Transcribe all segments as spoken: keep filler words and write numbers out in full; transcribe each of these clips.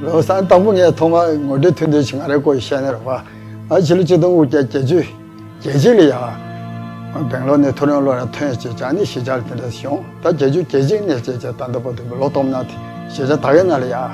ལོ་སང་དང་པོ་ངས་ཐོག་མར་ངོ་སྤྲོད་ཐུང་ཐུང་ཞིག་ང་རའི་སྐོར་བཤད་ན་རེད་བ། ང་ཕྱི་ལོ་ཆིག་སྟོང་དགུ་བརྒྱ་བརྒྱད་ཅུ་གྱ་གཅིག་ལ་ཡ། སྦེང་ལོར་ནས་མཐོ་རིམ་སློབ་གྲྭ་ཐོན་བྱས་ཀྱང་ནི་གཞིས་ཆགས་ལ་དེ་འདྲ་བྱུང་། ད་བརྒྱད་ཅུ་གྱ་གཅིག་ནས་བྱས་བྱས་ད་ལྟ་བར་དུ་ལོ་སྟོང་ནང་དེ་གཞིས་ཆགས་ད་གའི་ནང་ལ་ཡ། ཨ་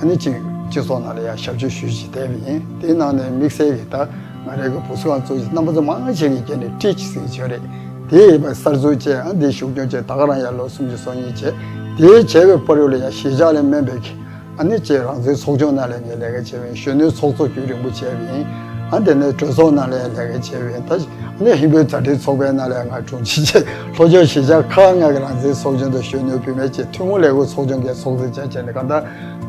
ནི་ཅིག་སྤྱི་ཚོགས་ནང་ལ་ཡ་ཞབས་ཕྱི་ཞུས་བྱས་བསྡད་པ་ཡིན། དེའི་ནང་ནས་དམིགས་བསལ་གྱི་ད་ང་རའི་གི་བུ་གསོ་ཁང་བཙུགས་རྗེས་རྣམ་པ་ཚོ་མང་ཆེ་གི་སྐད་ནས་ཊི་ཨེཆ་ཟེར་གྱི་ཡོད་རེད། དེ་ཡིན་པ་གསར་འཛུགས་བྱས། ཨ་འདི་ཞུགས་སྐྱོང་བྱས། ད་ག་རང་ཡ་ལོ་སུམ་ཅུ་སོ་གཉིས་བྱས། དེའི་བྱས་པའི་བར་དུ་ལ་ཡ་གཞིས་ཆགས་ལ་སྨན་པའི་གི་ཨ་ནི་ཅེས་རང་བཙན་ཚོགས་ཆུང་ནང་ལ་ངས་ལས་ཀ་བྱས་པ་ཡིན། གཞོན་ནུའི་ཚོགས་གཙོ་རྒྱུན་རིང་པོ་བྱས་པ་ཡིན། ཨ་དེ་ནས་གྲོས་ཚོགས་ནང་ལ་ལས་ཀ་བྱས་པ་ཡིན། ད་ཨ་ནི་ཧིན་བོད་མཛའ་འབྲེལ་ཚོགས་པའི་ནང་ལ་ང་དྲུང་ཆེ་བྱས། ལྷོ་ཕྱོགས་གཞིས་ཆགས་ཁག་ལྔ་གི་རང་བཙན་ཚོགས་ཆུང་དང་གཞོན་ནུ་བུད་མེད་བཅས་ཐུན་མོང་ལས་འགུལ་ཚོགས་ཆུང་གི་ཚོགས་གཙོ་བྱས་བྱས་ནས་གང་ལྟར་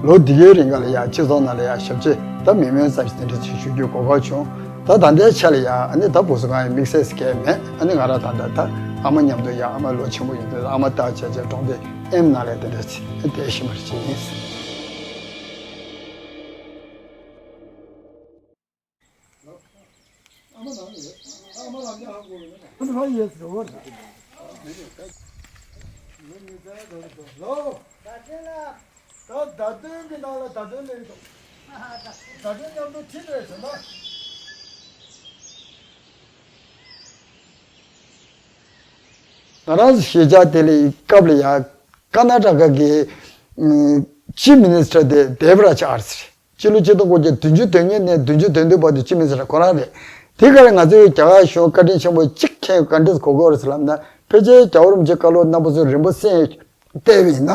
ལོ་འདི་གའི་རིང་ག་ལ་ཡ་སྤྱི་ཚོགས་ནང་ལ་ཡ་ཞབས་ཕྱི་ད་མི་མོས་ཙམ་ཞིག་དེ་འདྲ་ཞིག་ཞུ་རྒྱུའི་གོ་སྐབས་བྱུང་། ད་ད་ལྟའི་ཆ་ལ་ཡ་ཨ་ནི་ད་བུ་གསོ་ཁང་ཡི་དམིགས་བསལ་ཟེར་མཁན་མེད། ཨ་ནི་ང་རང་ད་ལྟ་ད་ཨ་མ་མཉམ་དུ་ཡ། ཨ་མ་ལོ་ཆེན་པོ་ཡིན་དུས་ཨ་མ་ལྟ་བྱས་བྱས་གྲོང་སྡེ་ཨེམ་ནང་ལ་དེ་འདྲ་བྱས་བསྡད་བཞིན་པ་ཞིག་ཡིན། ད་བརྡ་དོན་གྱི་ནང་ལ་བརྡ་དོན་ལེན་ཐུབ། བརྡ་དོན་མཉམ་དུ་ཁྲིད་རེད་ཟེར་ན། ང་རང་ཚོ་གཞིས་ཆགས་དེ་ལ་སྐབས་ལ་ཡ་ཀར་ན་ཊ་ཀ་གི་ཨམ་ཅིབ་མི་ནི་སི་ཊར་དེ་དེབ་རཱཇ་ཨར་ཟེར། སྤྱི་ལོ་ཆིག་སྟོང་དགུ་བརྒྱ་བདུན་ཅུ་དོན་གཉིས་ནས་བདུན་ཅུ་དོན་བདུན་བར་དུ་ཅིབ་མི་ནི་སི་ཊར་ཁོ་རང་རེད། དེ་ག་ལ་ང་ཚོའི་རྒྱ་གར་གཞུང་བཀའ་དྲིན་ཆེན་པོ་གཅིག་མཁྱེན་ག་འདྲས་གོ་དགོས་རེད་ཟེར་ལབ་ན། ཕལ་ཆེར་རྒྱལ་བ་རིན་པོ་ཆེ་བཀའ་སློབ་རྣམ་པ་ཚོ་རིམ་པ་གསན་བལྟས་པ་ཡིན་ན།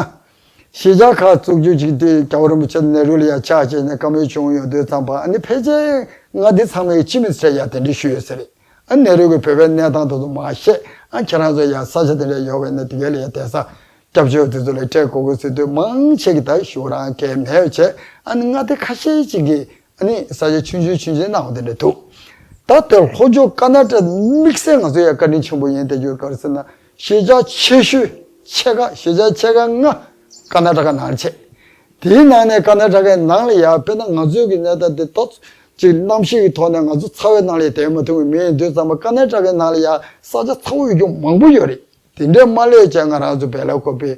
གཞིས་ཆགས་ཁག་བཙུགས་རྒྱུ་ཅིག་དེ་རྒྱལ་བ་རིན་པོ་ཆེ་དང་ནེ་རུ་ལ་ཡ་ཕྱག་བྱས་ནས་བཀའ་མོལ་བྱུང་ཡོང་དུས་ཙམ་པ། ཨ་ནི་ཕལ་ཆེར་ང་འདི་ཚང་མས་ཅིབ་མི་ནི་སི་ཊར་ཡ་དེ་འདྲས་ཞུས་ཡོད་ས་རེད། ཨ་ནེ་རུ་གིས་བོད་པའི་གནས་སྟངས་དེ་ཚོ་མར་བཤད། ཨ་ཁྱེད་རང་ཚོ་ཡ་ས་ཆ་དེ་འདྲ་ཡོད་པ་ཡིན་ན་དེ་ག་ལ་ཡ་བསྡད་ས་སྐྱབས་བཅོལ་དེ་ཚོ་ལ་སྤྲད་དགོས་ཀྱི་ཟེར་དུས་མང་ཆེ་གིས་ད་ཞུ་རང་གལ་མེད་བྱས། ཨ་ནི་མངའ་སྡེ་ཁ་ཤས་ཅིག་གིས་ཨ་ནི་ས་ཆ་ཆུང་ཆུང་ཆུང་ཆུང་གནང་བ་དེ་འདྲ་འདུག་ད་དེ་ལྷོ་ཕྱོགས་ཀར་ན་ཊ་ཀ་དམིགས་བསལ་ང་ཚོ་ཡ་བཀའ་དྲིན་ཆེན་པོ་ཡིན་བསྡད་རྒྱུ་ག་རེ་ཟེར་ན། གཞིས་ཆགས་ཆེ་ཤོས་ཆེ་ཁག་གཞིས་ཆགས་ཆེ་ཁག་ལྔ་ཀར་ན་ཊ་ཀ་ནང་ཆེ། དེའི་ནང་ནས་ཀར་ན་ཊ་ཀའི་ནང་ལ་ཡ་དཔེར་ན་ང་ཚོའི་གི་གནས་སྟངས་དེ་ཏོག་ཙམ་གནམ་གཤིས་ཀྱི་ཐོག་ནས་ང་ཚོ་ཚ་བའི་ནང་ལ་བསྡད་མ་ཐུབ་པའི་མི་ཡིན་དུས་ཙམ་པ་ཀར་ན་ཊ་ཀའི་ནང་ལ་ཡ་ས་ཆ་ཚ་བོ་ཡོད་རྒྱུ་མང་པོ་ཡོད་རེད། དེ་འདྲའི་མ་སླེབས་བྱས་ང་རང་ཚོ་བེ་ལ་ཀོ་པི།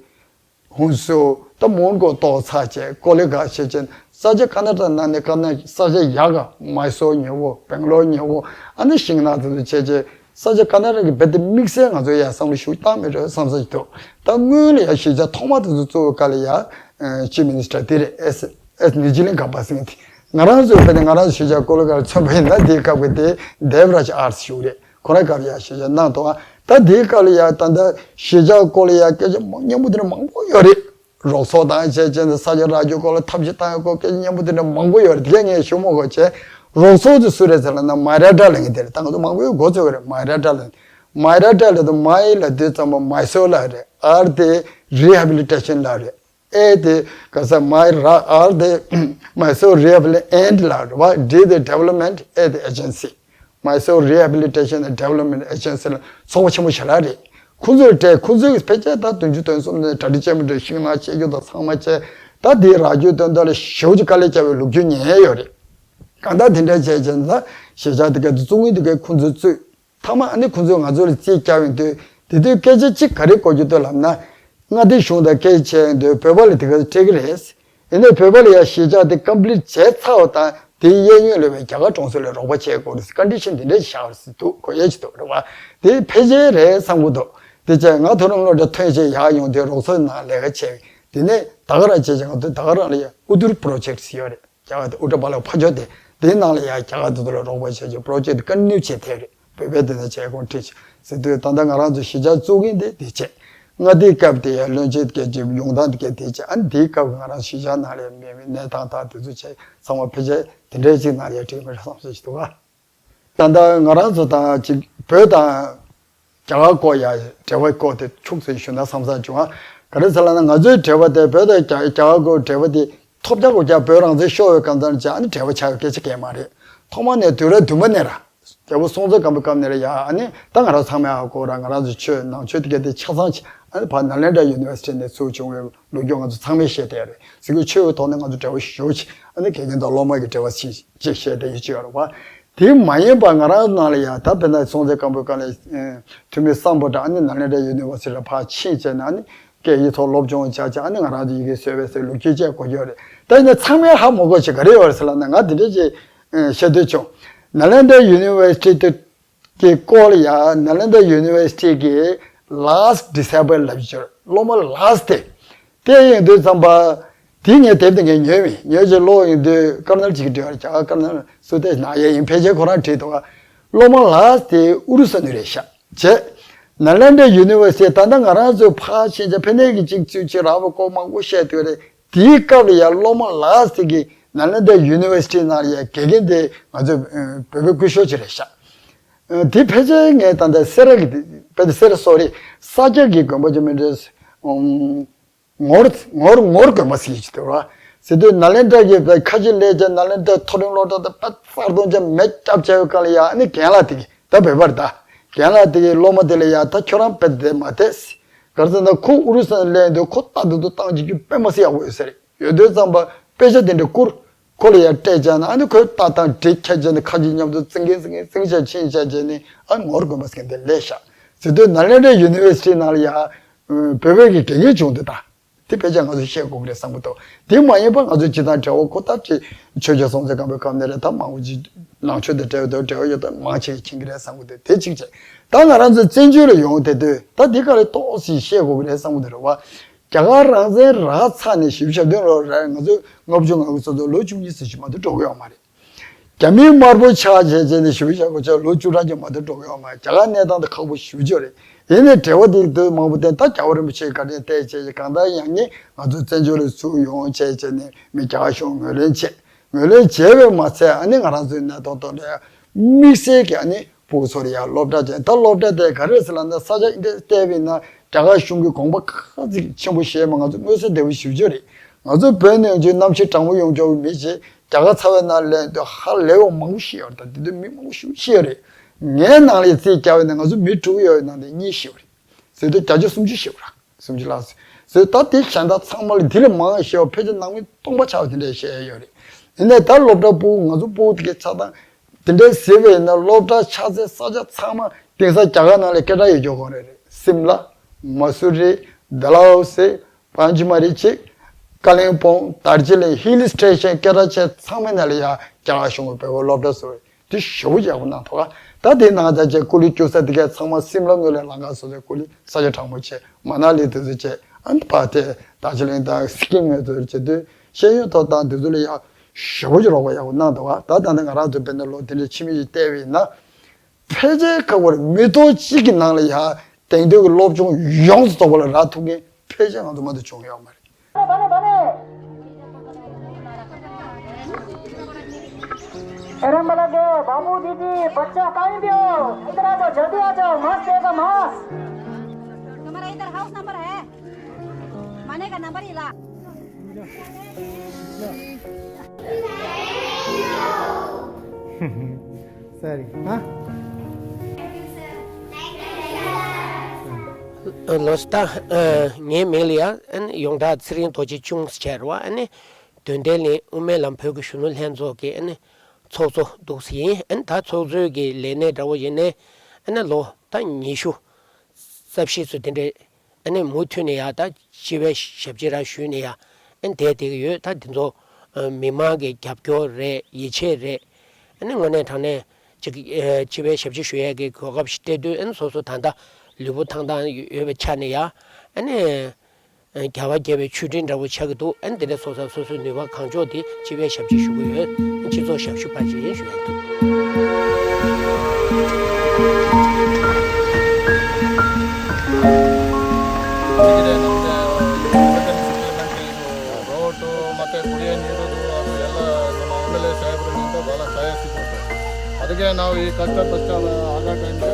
ཧུན་སུར། ད་མོན་གྷོ་ཏོག་ཙམ་བྱས། ཀོ་ལི་གྷལ་བྱས་བྱས། ས་ཆ་ཀར་ན་ཊ་ཀ་ནང་ནས་ཀར་ན་ཊ་ཀ་ས་ཆ་ཡག་ག་མའི་སོར་ཉེ་བོ། སྦེང་ལོར་ཉེ་བོ། ཨ་ནི་ཤིང་ནགས་དེ་ཚོ་བྱས་བྱས། ས་ཆ་ཀར་ན་ཊ་ཀ་གི་རྦད་དེ་དམིགས་བསལ་ང་ཚོ་ཡ་བསམ་བློ་ཞིག་བཏང་མེད་འགྲོ་བསམ་ས་ཞིག་འདུག་ད་སྔོན་ལ་ཡ་གཞིས་ཆགས་ཐོག་མ་དེ་ཚོ་བཙུགས་པའི་སྐབས་ལ་ཡ་ཨ་ཅིབ་མི་ནི་སི་ཊར་དེ་རེད། ཨེས་ཨེས་ནི་ཇི་ལིང་ག་པ་ཟེར་མཁན་དེ། ང་རང་ཚོའི་བོད་ནས་ང་རང་ཚོ་གཞིས་ཆགས་ཀོ་ལི་གྷལ་མཚོན་པ་ཡིན་ན། དེའི་སྐབས་ཀྱི་དེ་དེབ་རཱཇ་ཨར་ཞུ་རེད། ཁོ་རང་སྐབས་ཡ་གཞིས་ཆགས་གནང་འདུག་ཨ་ད་དེའི་སྐབས་ལ་ཡ་ད་ལྟ་གཞིས་ཆགས་སྐོར་ལ་ཡ་སྐད་ཆ་མང་སྙན་པོ་དེ་འདྲ་མང་པོ་ཡོད་རེད། རོགས་ཚོགས་དང་བྱས་བྱས་ནས་ས་ཆ་རག་རྒྱུའི་སྐོར་ལ་ཐབས་ཤེས་བཏང་ཡག་སྐོར་སྐད་ཆ་སྙན་པོ་དེ་འདྲ་མང་པོ་ཡོད་རེད། དེ་གས་ངས་ཞུ་མ་དགོས་བྱས། རོགས་ཚོགས་དེ་སུ་རེད་ཟེར་ལབ་ན། མ་ཧཱ་རཱ་ཊ་ལབ་མཁན་དེ་རེད། ད་ང་ཚོ་མང་པོས་མགོ་ཚོས་ཀྱི་རེད། མ་ཧཱ་རཱ་ཊ་ལབ། མ་ཧཱ་རཱ་ཊ་ལབ་དུས་མ་ཧཱ་ལབ་དུས་ཙམ་པ་མའི་སོར་ལབ་རེད། ཨར་དེ་རི་ཧེ་བི་ལི་ཊེ་ཤན་ལབ་རེད། ཨེ་དེ་ག་ས་མའི་ར་ཨར་དེ་མའི་སོར་རི་ཧེ་བི་ལི་ཊེ་ཤན་ལབ་རེད་བ། ཌི་དེ་ཌི་ཝེ་ལོབ་མེན་ཊི། ཨེ་དེ་ཨེ་ཇེན་སི། མའི་སོར་རི་ཧེ་བི་ལི་ཊེ་ཤན་ཌི་ཝེ་ལོབ་མེན་ཊི་ཨེ་ཇེན་སི་ལ་ཚོགས་པ་ཆེན་པོ་ཞེ་དྲག་རེད། ཁོང་ཚོས་སྤྲད། ཁོང་ཚོས་ཕལ་ཆེར་ད་བདུན་ཅུ་དོན་གསུམ་ནས་གྲ་སྒྲིག་ཆེན་པོ་འདྲ་ཤིང་ནགས་ཆད་རྒྱུ་དང་ཚང་མ་བྱས། ད་དེའི་རག་རྒྱུའི་དོན་དག་ལ་ཞེ་པོ་ཅིག་དཀའ་ལས་བརྒྱབ་པའི་ལོ་རྒྱུས་ཉན་ཡོད་རེད། གང་ལྟར་དེ་འདྲ་བྱས་བྱས་ན་ད་གཞིས་ཆགས་དེ་ག་དེ་བཙུགས་མཁན་དེ་གས་ཁོང་ཚོས་བཙུགས། མཐའ་མ་ཨ་ནི་ཁོང་ཚོས་ང་ཚོ་ལ་རྩིས་བརྒྱབ་ཡོང་དུས། དེ་དུས་སྐད་ཆ་གཅིག་ག་རེ་གོ་རྒྱུ་འདུག་ལབ་ན། མངའ་སྡེ་གཞུང་དང་སྐད་ཆ་བཤད་ཡོང་དུས་བོད་པ་ལ་དེ་ག་སྤྲད་ཀྱི་རེད། ཡིན་ནའི་བོད་པ་ལ་ཡ་གཞིས་ཆགས་དེ་ཀམ་པི་ལིཊ་བྱས་ཚར་བ་དང་། དེའི་གཡས་གཡོན་ལ་བའི་རྒྱ་གར་གྲོང་གསེབ་ལ་རོགས་པ་བྱེད་དགོས་རེད་ཟེར་ཀོན་ཌི་ཤན་དེ་འདྲ་བཞག་ཟེར་འདུག་གོ་ཡ་ཅིག་འདུག་རེད་བ། དེ་ཕལ་ཆེར་རེད་བསམ་གྱི་འདུག་དེ་བྱས་ང་མཐོ་རིམ་སློབ་གྲྭ་ཐོན་བྱས་ཡར་ཡོང་དུས་རོགས་ཚོགས་ནང་ལས་ཀ་བྱས། དེ་ནས་ད་ག་རང་བྱས་བྱས་ང་ཚོ་ད་ག་རང་ལ་ཡ་ཨུ་ཏུར་པོ་རོ་ཇེག་ཊི་ཟེར་ཡོད་རེད། རྒྱ་གར་དེ་ཨུ་ཏྲ་པ་ལ་ཕ་ཇོ་དེ། དེའི་ནང་ལ་ཡང་རྒྱ་གར་དེ་ཚོ་ལ་རོགས་པ་བྱས་རྗེས་པོ་རོ་ཇེག་ཊི་ཀོན་ཊི་ནིའུ་བྱས་བསྡད་རེད། བོད་པས་དེ་ནས་བྱས་ཁོང་ཁྲིད་བྱས་ཟེར་དུས། ད་ལྟ་ང་རང་ཚོ་གཞིས་ཆགས་བཙུགས་མཁན་དེ་དེ་བྱས། མངའ་སྡེའི་སྐབས་དེ་ཡང་བློན་ཆེན་དེ་གས་ཀྱི་ཡོང་སྟངས་དེ་གས་དེ་བྱས། ཨ་ནི་དེའི་སྐབས་ང་རང་གཞིས་ཆགས་ནང་ལ་མེད་མི་གནས་སྟངས་དང་དེ་ཚོ་བྱས་ཚང་མ་ཕལ་ཆེར་དེ་འདྲའི་ཅིག་ནང་ལ་འགྲིག་མི་རེད་བསམ་ས་ཞིག་འདུག་ག་ད་ལྟ་ང་རང་ཚོ་དང་ཅིག་བོད་དང་རྒྱ་གར་སྐོར་ཡ་འབྲེལ་བའི་སྐོར་དེ་ཁྱུག་ཙམ་ཞུ་ན་བསམ་བསམ་བྱུང་ང་། ག་རེ་ཟེར་ལབ་ན། ང་ཚོའི་འབྲེལ་བ་དེ་བོད་དང་རྒྱ་རྒྱ་གར་སྐོར་འབྲེལ་བ་དེ་ཐོབ་རྒྱག་གོ་རྒྱག་བོད་རང་བཙན་ཤོར་བའི་སྐབས་དང་བྱས་ཨ་ནི་འབྲེལ་བ་ཆགས་ཡོད་སྐད་ཆ་གང་ཡང་མ་རེད། ཐོག་མ་ནས་དུས་རབས་བདུན་པ་ནས་ར། རྒྱལ་པོ་སྲོང་བཙན་སྒམ་པོའི་སྐབས་ནས་ར་ཡ། ཨ་ནི་ད་ང་རང་ཚང་མས་ཧ་གོ་ར། ང་རང་ཚོ་ཆོས་ནང་ཆོས་དེ་ག་དེ་ཆ་ཚང་ཆེ། ཨ་ནི་ཕར་ནཱ་ལེནྡྲ་ཡུ་ནི་ཝར་སི་ཊི་ནས་ཚུར་བྱུང་བའི་ལོ་རྒྱུས་ང་ཚོ་ཚང་མས་བཤད་བསྡད་ཡོད་རེད། གཟིགས་སྐྱོང་ཆོས་ཀྱི་ཐོག་ནས་ང་ཚོ་འབྲེལ་བ་ཞེ་པོ་ཅིག་ཨ་ནི་དགེ་རྒན་དང་སློབ་མ་གི་འབྲེལ་བ་ཞེ་ཅིག་བཤད་བསྡད་ཡོད་ཅིག་ཡོད་རེད་བ། དེ་མ་ཡིན་པ་ང་རང་ནང་ལ་ཡ། ད་དཔེར་ན་སྲོང་བཙན་སྒམ་པོའི་སྐབས་ལ་ཐོན་མི་སམ་བྷོ་ཊ་ཨ་ནི་ནཱ་ལེནྡྲ་ཡུ་ནི་ཝར་སི་ཊི་ལ་ཕར་ཕྱིན་བྱས་ནས་ཨ་ནི་སྐད་ཡིག་ཐོག་སློབ་སྦྱོང་བྱས་བྱས། ཨ་ནི་ང་རང་ཚོ་ཡི་གེ་བཟོས་པའི་སའི་ལོ་རྒྱུས་བཅས་གོ་རྒྱུ་རེད། ད་ཡིན་ན་ཚང་མས་ཧ་མ་གོ་ཆེ་ག་རེ་ཡོད་རེད་ཟེར་ལབ་ན། ང་དེ་འདྲ་ཅིག་ཨ་བཤད་འདོད་བྱུང་། ནཱ་ལེནྡྲ་ཡུ་ནི་ཝར་སི་ཊི་དེ་གི་སྐོར་ལ་ཡ། ནཱ་ལེནྡྲ་ཡུ་ནི་ཝར་སི་ཊི་གི་ལཱ་སི་ཊི་ཌི་སི་པལ་ལབ་ཀྱི་ཡོད་རེད། སློབ་མ་ལཱ་སི་ཊི་དེ། དེ་ཡིན་དུས་ཙམ་པ། དེ་ངས་དེབ་དེ་ངས་ཉོས་མིན། ཉོས་རྗེས་ཀློག་ཡོང་དུས་ཀར་ནལ་གཅིག་གིས་བྲིས་པ་རེད། རྒྱ་གར་ཀར་ནལ་སུ་དེ་ན་ཡ་ཡིན། ཕལ་ཆེར་ཁོ་རང་བྲིས་འདུག་ག། སློབ་མ་ལཱ་སི་ཊི་དེ་ཨུ་རུ་སུ་ནས་རེད་ཤག་བྱས། ནཱ་ལེནྡྲ་ཡུ་ནི་ཝར་སི་ཊི། ད་ལྟ་ང་རང་ཚོས་ཕར་ཕྱིན་ཆད་ཕན་ནེ་གི་གཅིག་བཙུགས་ཆེད་རག་པ་ཀོ་མང་པོ་བཤད་དུས་རེད། དེའི་སྐབས་ལ་ཡ་སློབ་མ་ལཱ་སི་ཊི་གི་ནཱ་ལེནྡྲ་ཡུ་ནི་ཝར་སི་ཊི་ནང་ལ་ཡ་དགེ་རྒན་དེ་ང་ཚོ་ཨ་བོད་པའི་སྐུ་ཞབས་ཅིག་རེད་ཤག་ཨ་དེ་ཕལ་ཆེར་ངས་ད་ལྟ་སེ་ར་གི་དེ་ཕལ་ཆེར་སེ་ར་སོ་རི་ས་སྐྱ་གི་དགོན་པ་ཅིག་མིན་འགྲོ། ཨུམ། ངོར་ངོར་ངོར་དགོན་པ་ཟེར་གྱི་འདུག་ར། ཟེར་དུས་ནཱ་ལེནྡྲ་གི་བའི་ཁ་ཆེ་ལས་ཀྱི་ནཱ་ལེནྡྲ་མཐོ་རིམ་སློབ་གྲྭ་དང་དཔེ་གསར་གཏོང་ཅན་མེ་སྐྱབས་བྱ་བའི་སྐབས་ལ་ཡ། ཨ་ནི་རྒན་ལགས་དེ་གིས་ད་བོད་པ་རེད་ད། རྒན་ལགས་དེ་གིས་སློབ་མ་དེ་ལ་ཡ། ད་ཁྱོད་རང་དཔེ་དེ་མ་བལྟས། ག་རེ་ཟེར་ན་ཁོ་ཨུ་རུ་སུ་ནས་སླེབས་འདུག་ཁོ་ལྟ་དུས་དུ་བཏང་བྱེད་རྒྱུ་དཔེ་མ་སྲིད་ཡག་པོ་ཡོད་ས་རེད། ཡོད་དུས་ཙམ་པ་དཔེ་ཆ་དེ་འདྲ་བསྐུར། ཁོ་ལ་ཡ་སྤྲད་བྱས་ན། ཨ་ནི་ཁོས་ལྟ་སྟངས་བྲིས་ཁྱེར་བྱས་ནས་ཁ་ཆེ་མཉམ་དུ་ཙིང་གེ་ཙིང་གེ་ཙིང་ཆ་ཕྱིན་བྱས་བྱས་ནས། ཨ་ངོར་དགོན་པ་ཟེར་མཁན་དེ་སླེབས་ཤག་ཟེར་དུས་ནཱ་ལེནྡྲ་ཡུ་ནི་ཝར་སི་ཊི་ནང་ལ་ཡ་བོད་པའི་གི་དགེ་རྒན་བྱུང་འདུག་ད། དེ་ཕལ་ཆེར་ང་ཚོས་ཤེས་དགོས་ཀྱི་རེད་བསམ་གྱི་འདུག་དེ་མ་ཡིན་པ་ང་ཚོས་སྤྱིར་བཏང་འབྲེལ་བ་ཁོ་ལྟར་ཅིག་ཆོས་རྒྱལ་སྲོང་བཙན་སྒམ་པོའི་སྐབས་ནས་རེད། ད་མང་པོ་ཅིག་ནང་ཆོས་དང་འབྲེལ་བ་དང་འབྲེལ་བ་ཡོད་སྟངས་མང་ཆེ་གིས་མཁྱེན་གྱི་རེད་བསམ་གྱི་འདུག་དེ་གཅིག་བྱས། ད་ང་རང་ཚོ་བཙན་བྱོལ་ལ་ཡོང་བསྡད་དུས་ད་འདི་ག་རེ་ཏོག་ཙམ་ཤེས་དགོས་ཀྱི་རེད་བསམ་གྱི་འདུག་རེད་བ། རྒྱ་གར་རང་བཙན་རག་ཚར་ནས་བཞི་བཅུ་ཞེ་བདུན་ལོར་རེད། ང་ཚོ་ལྔ་བཅུ་ང་དགུ་ཚོ་ཚོ་ལོ་བཅུ་གཉིས་ཙམ་ཞིག་མ་གཏོགས་འགྲོ་གི་ཡོད་མ་རེད། རྒྱ་མིའི་དམར་པོ་ཆགས་བྱས་བྱས་ནས་བཞི་བཅུ་ཞེ་དགུ་ཆགས་ལོ་བཅུ་གྲངས་ཅིག་མ་གཏོགས་འགྲོ་གི་ཡོད་མ་རེད། རྒྱ་གར་གནས་སྟངས་དེ་ཁག་པོ་ཞེ་པོ་ཅིག་རེད། ཡིན་ནའི་འབྲེལ་བ་དེ་དུས་མང་པོ་བསྟན། ད་རྒྱལ་བ་རིན་པོ་ཆེས་བཀའ་དྲིན་བརྟེན་བྱས་བྱས་གང་ལྟར་ཡང་ནི་ང་ཚོ་བཙན་བྱོལ་ལ་ཚུར་ཡོང་བྱས་བྱས་ནས་མི་རྒྱ་གར་གཞུང་ངོས་ལེན་བྱས། ངོས་ལེན་བྱས་པས་མ་ཚད། ཨ་ནི་ང་རང་ཚོའི་གནས་སྟངས་ཐོག་ལ་དམིགས་བསལ་གྱི་ཨ་ནི་ཕྲུ་གུ་ཚོར་ཡང་སློབ་གྲྭ་བྱས། ད་སློབ་གྲྭ་དེ་ག་རེ་ཟེར་ལབ་ན། ས་ཆ་འདི་བལྟས་པ་ཡིན་ན་རྒྱ་གར་གཞུང་གི་དགོངས་པ་ཁ་ཚིག་ཆེན་པོ་བཞེས་མ། ང་ཚོ་མངོན་གསལ་དོད་པོ་ཞེ་པོ་ཅིག་རེད། ང་ཚོ་བོད་ནས་ཡོང་རྒྱུའི་གནམ་གཤིས་གྲང་མོ་ཡོང་ཆོག་པའི་མི་ཅིག་རྒྱ་གར་ཚ་བའི་ནང་སླེབས་དུས་ཧ་ལས་པ་མང་པོ་ཤི་ཡོད་རེད། ད་དེ་དུས་མི་མང་པོ་ཞེ་པོ་ཤི་ཡོད་རེད། ངའི་ནང་ལ་རྩིས་བརྒྱབ་པ་ཡིན་ན་ང་ཚོ་མི་དྲུག་ཡོད་པའི་ནང་ནས་གཉིས་ཤི་བ་རེད། ཟེར་དུས་བརྒྱ་ཆ་སུམ་ཅུ་ཤི་བ་རེད། སུམ་ཅུ་ལྷག་ཟེར། ད་དེ་གཞན་དག་ཚང་མ་ལ་དེ་ལས་མང་ཤེས་པ། ཕལ་ཆེར་ནང་མི་སྟོང་པ་ཆགས་པ་དེ་འདྲ་བཤད་ཡོད་རེད། ཡིན་ནའི་ད་སློབ་གྲྭ་ཕྲུ་གུ། ང་ཚོ་ཕྲུ་གུ་དེ་གའི་ཆགས་སྟངས་དེ་འདྲ་གཟིགས་པ་ཡིན་ན། སློབ་གྲྭ་ཆགས་སའི་ས་ཆ་ཚང་མ་དེང་སང་རྒྱ་གར་ནང་ལ་སྐད་གྲགས་ཡོད་རྒྱུ་གང་རེད་རེད། སིམ་ལ། མ་སུ་རི། ཌལ་ཧོ་སི། པན་ཅི་མ་རི་གཅིག་ཀ་ལིང་སྤོང་། དར་ཇི་ལིང་། ཧིལ་སི་ཊེ་ཤན་སྐད་གྲགས་ཆེ་ཚང་མའི་ནང་ལ་ཡ་རྒྱ་གར་གཞུང་གི་བོད་པའི་སློབ་གྲྭ་བཟོས། དེ་ཞེ་པོ་ཡག་པོ་གནང་ཐུབ་པ། ད་དེ་ནང་ད་ཅིག་ཀུ་ལི་སྐྱུག་ས་དེ་ག་ཚང་མ་སིམ་ལ་ངོས་ལ་ལམ་ཁ་བཟོས་ཏེ། ཀུ་ལི་ས་ཆ་གྲང་མོ་བྱས། མ་ན་ལི་དེ་ཚོ་བྱས། ཨ་ནི་ཕར་དེ་དར་ཇི་ལིང་དང་སི་ཀིམ་ངོས་ཚོ་བྱས་དུས་ཤེས་ཡོན་ཐོབ་སྟངས་དེ་ཚོ་ལ་ཡ་ཞེ་པོ་ཅིག་རོགས་པ་ཡག་པོ་གནང་འདུག་པ། ད་ད་ནི་ང་རང་ཚོ་དཔེར་ན་ལོ་དེ་འདྲ་ཕྱི་མ་ཞིག་བལྟས་པ་ཡིན་ན། ཕལ་ཆེར་ཁག་པོ་རེད། མི་ཐོག་གཅིག་གི་ནང་ལ་ཡ་དེང་དུས་ཀྱི་སློབ་སྦྱོང་ཡོངས་སུ་རྫོགས་པ་ལ་རག་ཐུབ་མཁན་ཕལ་ཆེར་ང་ཚོ་མ་གཏོགས་བྱུང་ཡོད་མ་རེད། एरम वाला के बाबू दीदी बच्चा कहीं भी हो, इधर आ जाओ, जल्दी आ जाओ, मास्क देगा, मास्क। तुम्हारा इधर हाउस नंबर है? माने का नंबर ही ला। Sorry, हाँ? ལོས་ད་ངའི་མིང་ལ་ཡ་ཨ་ནི་ཡོངས་གྲགས་ཚེ་རིང་རྡོ་རྗེ་ཅུང་ཟེར་བ། ཨ་ནི་དོན་ལྡན་གླིང་དབུ་མའི་ལམ་བོད་ཀྱི་གཞོན་ནུ་ལྷན་ཚོགས་ཀྱི་ཨ་ནི་ཚོགས་གཙོ་འདུག་སེ་ཡིན། ཨ་ནི་ད་ཚོགས་གཙོའི་གི་ལས་གནས་འདྲ་བོ་ཡིན་ནའི་ཨ་ནི་ལོ་ད་ཉི་ཤུ་རྩ་བཞི་ཙམ་དེ་འདྲའི་ཨ་ནི་མུ་མཐུད་ནས་ཡ་ད་སྤྱི་པའི་ཞབས་ཕྱི་ར་ཞུས་ནས་ཡ་ཨ་ནི་བསྡད་བསྡད་ཀྱི་ཡོད། ད་འདི་ཚོ་མི་མང་གི་རྒྱབ་སྐྱོར་རེད། ཡིད་ཆེས་རེད། ཨ་ནི་དངོས་གནས་དྲང་གནས་ཅིག་སྤྱི་པའི་ཞབས་ཕྱི་ཞུ་ཡས་ཀྱི་གོ་སྐབས་ཤིག་སྤྲད་དུས། ཨ་ནི་སོ་སོ་ད་ལྟ་ལུས་པོ་ཐང་ཐང་ཡོད་པའི་ཆ་ནས་ཡ་ཨ་ནི་རྒྱལ་བ་དགྱེས་པའི་མཆོད་སྤྲིན་འདྲ་བོ་ཆགས་ཀྱི་འདུག་ཨ་ནི་དེ་འདྲ་སོ་སོ་སོ་སོའི་ནུས་པ་གང་ལྕོགས་དེ་སྤྱི་པའི་ཞབས་ཕྱི་ཞུ་གི་ཡོད། སྤྱི་ཚོགས་ཞབས་ཞུ་པ་ཞིག་ཡིན་ཞུ་ཡ་འདུག ರೋಡ್ ಮತ್ತೆ ಕುಡಿಯೋ ನೀರು ಅದು ಎಲ್ಲ ನಮ್ಮ ಎಮ್ ಎಲ್ ಎ ಸಾಹೇಬರು ಬಹಳ ಸಹಾಯ ಸಿಗುತ್ತೆ. ಅದಕ್ಕೆ ನಾವು ಈ ಕಷ್ಟ ಕಷ್ಟ ಆಗೋ ಟೈಮ್ಗೆ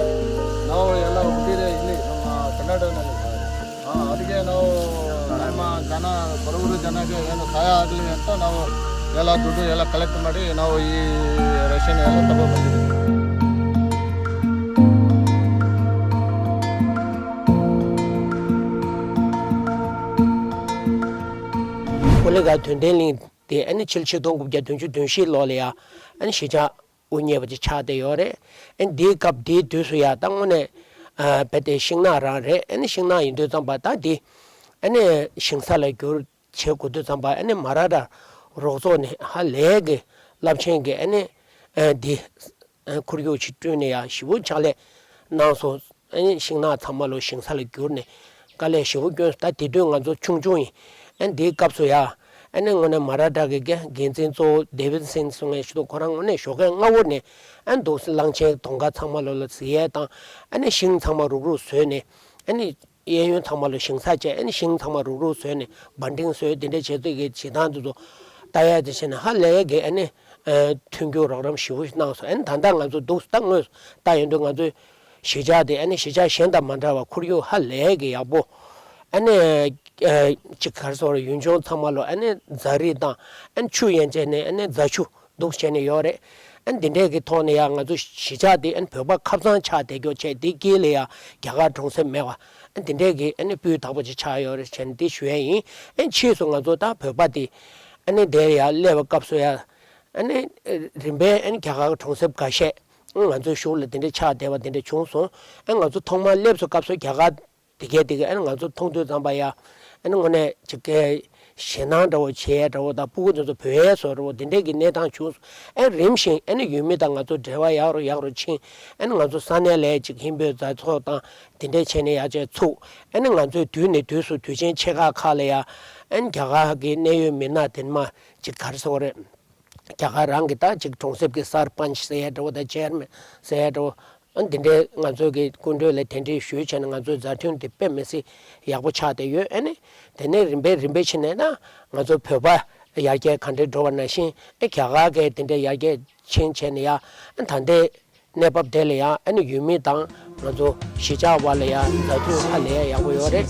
ನಾವು ಎಲ್ಲ ಹುಟ್ಟಿದೆ ಇಲ್ಲಿ ನಮ್ಮ ಕರ್ನಾಟಕದಲ್ಲಿ. ಹಾ, ಅದಕ್ಕೆ ನಾವು ನಮ್ಮ ಜನ, ಬಡವರು ಜನಕ್ಕೆ ಏನು ಸಹಾಯ ಆಗಲಿ ಅಂತ ನಾವು ಎಲ್ಲ ದುಡ್ಡು ಎಲ್ಲ ಕಲೆಕ್ಟ್ ಮಾಡಿ ನಾವು ಈ ರೇಷನ್ ಎಲ್ಲ ತಗೊಬಂದಿದ್ದೀವಿ. ཀོ་ལི་གྷལ་དོན་ལྡན་གླིང་དེ་ཨ་ནི་ཕྱི་ལོ་ཆིག་སྟོང་དགུ་བརྒྱ་བདུན་ཅུ་དོན་བཞི་ལོ་ལ་ཡ་ཨ་ནི་གཞིས་ཆགས་དབུ་བརྙེས་པ་ཅིག་ཆགས་བསྡད་ཡོད་རེད། ཨ་ནི་དེའི་སྐབས་དེའི་དུས་སུ་ཡ་ད་དངོས་གནས་ཨ་རྦད་དེ་ཤིང་ནགས་རང་རེད། ཨ་ནི་ཤིང་ནགས་ཡིན་དུས་ཙམ་པ་ད་དེ་ཨ་ནི་ཞིང་ས་ལ་བསྒྱུར་བྱེད་དགོས་དུས་ཙམ་པ། ཨ་ནི་མ་ར་ར་ རོགས་ཚོགས་ནས་ཧ་ལས་ཀྱི་རླབས་ཆེན་གྱི་ཨ་ནི་ཨ་འདི་ཨ་ཁོར་ཡུག་ཅིག་བསྐྲུན་ནས་ཡ་ཞེ་པོ་ཕྱག་ལས་གནང་སོང་། ཨ་ནི་ཤིང་ནགས་ཚང་མ་ལོ་ཞིང་ས་ལ་བསྒྱུར་ནས་དཀའ་ལས་ཞེ་པོ་བསྐྱོན་སོང་། ད་དེ་དུས་ང་ཚོ་ཆུང་ཆུང་ཡིན། ཨ་ནི་འདིའི་སྐབས་སུ་ཡ་ཨ་ནི་དངོས་གནས་མ་ར་ཌ་གི་འགན་འཛིན་གཙོ་བོ་ཌེ་ཝིད་སན་གསུང་མཁན་ཞིག་འདུག་ཁོ་རང་དངོས་གནས་ཞོགས་ཀས་སྔ་བོ་ནས་ཨ་ནི་འདུག་གླང་ཆེན་གདོང་ཁ་ཚང་མ་ལོ་ལ་གཟིགས་ཡས་དང་། ཨ་ནི་ཤིང་ཚང་མ་རུག་རུག་བཟོས་ནས་ཨ་ནི། གཡས་གཡོན་ཚང་མ་ལ་ཞིང་ས་བཅད། ཨ་ནི་ཤིང་ཚང་མ་རུག་རུག་བཟོས་ནས་བྷན་ཌིང་བཟོས། དེ་འདྲ་བྱེད་དུས་ཀྱི་བྱེད་སྟངས་དེ་ཚོ་ལྟ་ཡ་དེ་བྱས་ནས་ཧ་ལས་ཀྱི་ཨ་ནི་ཨ་མཐུན་འགྱུར་རོགས་རམ་ཞེ་པོ་གནང་སོང་། ཨ་ནི་ད་ལྟ་ང་ཚོ་འདུག་ད་དངོས་སུ་ལྟ་ཡོང་དུས་ང་ཚོའི་གཞིས་ཆགས་དེ་ཨ་ནི་གཞིས་ཆགས་གཞན་དང་མ་འདྲ་བར་ཁོར་ཡུག་ཧ་ལས་ཀྱི་ཡག་པོ། ཨ་ནི་ཨ་ཅིག་ག་རེ་ཟེར་དགོས་རེད། ཡུལ་ལྗོངས་ཚང་མ་ལ་ཨ་ནི་རྫ་རི་དང་ཨ་ནི་ཆུ་ཡན་ཆད་ནས་ཨ་ནི་རྫ་ཆུ། འདུག་བྱས་ནས་ཡོད་རེད། ཨ་འདི་འདྲས་ཀྱི་ཐོག་ནས་ཡང་ང་ཚོ་གཞིས་ཆགས་འདི་ཨ་བོད་པ་ཁ་སང་ཆགས་བསྡད་ཀྱོག་བྱས། འདི་དཀྱིལ་ལ་ཡང་རྒྱ་གར་གྲོང་གསེབ་མེད་པ། ཨ་འདི་འདྲས་ཀྱི་ཨ་ནི་སྤུས་དག་པོ་ཅིག་ཆགས་ཡོད་རེད་བྱས་ནས་འདི་ཞུ་ཡས་ཡིན། ཨ་ཕྱིས་སུ་ང་ཚོ་ད་བོད་པ་འདི་ཨ་ནི་འདིར་ཡང་སླེབས་པའི་སྐབས་སུ་ཡང་ཨ་ནི་རིམ་པས་ཨ་ནི་རྒྱ་གར་གྲོང་གསེབ་འགའ་ཤས་ང་ཚོའི་གཞུག་ལ་འདི་འདྲས་ཆགས་བསྡད་པ་འདི་འདྲས་བྱུང་སོང་། ཨ་ང་ཚོ་ཐོག་མར་སླེབས་སོ་སྐབས་སུ་རྒྱ་གར། དེ་གས་དེ་གས་ཨ་ནི་ང་ཚོ་མཐོང་དུས་ཙམ་པ་ཡ། ཨ་ནི་དངོས་གནས་ཅིག་གི་ཞེད་སྣང་འདྲ་བོ་བྱེད་ཡས་འདྲ་བོ་དང་། སྤུ་གུ་དེ་ཚོ་བོས་ཡས་བཟོ་འདྲ་བོ་དེ་འདྲས་ཀྱི་གནས་སྟངས་བྱུང་སོང་། ཨ་རིམ་བཞིན་ཨ་ནི་ཡུལ་མི་དང་ང་ཚོ་འབྲེལ་བ་ཡག་རུ་ཡག་རུ་ཕྱིན། ཨ་ནི་ང་ཚོ་ས་གནས་ལ་ཅིག་ཧིན་བོད་མཛའ་ཚོགས་དང་དེ་འདྲས་བྱས་ནས་ཡར་བཅས་ཚུགས། ཨ་ནི་ང་ཚོས་དུས་ནས་དུས་སུ་དུས་ཆེན་ཆེ་ཁག་ཁག་ལ་ཡ་ཨ་ནི་རྒྱ་གར་གྱི་གནད་ཡོད་མི་སྣ་དེ་མ་ཅིག་ག་རེ་ཟེར་དགོས་རེད། རྒྱ་གར་རང་གི་ད་ཅིག་གྲོང་གསེབ་ཀྱི་སར་པན་ཆ་ཟེར་ཡས་འདྲ་བོ་དང་ཅེར་མེན་ཟེར་ཡས་འདྲ་བོ། ཨ་འདི་འདྲའི་ང་ཚོའི་གི་སྐུ་མགྲོན་ལ་གདན་འདྲེན་ཞུས་བྱས་ནས་ང་ཚོའི་མཛའ་མཐུན་དེ་དཔེ་མི་སྲིད་ཡག་པོ་ཆགས་བསྡད་ཡོད། ཨ་ནི་དེ་ནས་རིམ་པས་རིམ་པས་ཕྱིན་ནས་ན་ང་ཚོ་བོད་པ་ཡར་རྒྱས་ག་འདྲས་འགྲོ་བ་ནང་བཞིན་ཨ་རྒྱ་གར་གྱི་དེ་འདྲའི་ཡར་རྒྱས་ཕྱིན་བྱས་ནས་ཡ་ཨ་ད་ལྟའི་གནས་བབ་དེ་ལ་ཡང་ཨ་ནི་ཡུལ་མི་དང་ང་ཚོ་གཞིས་ཆགས་བར་ལ་ཡང་མཛའ་མཐུན་ཧ་ལས་ཡག་པོ་ཡོད་རེད།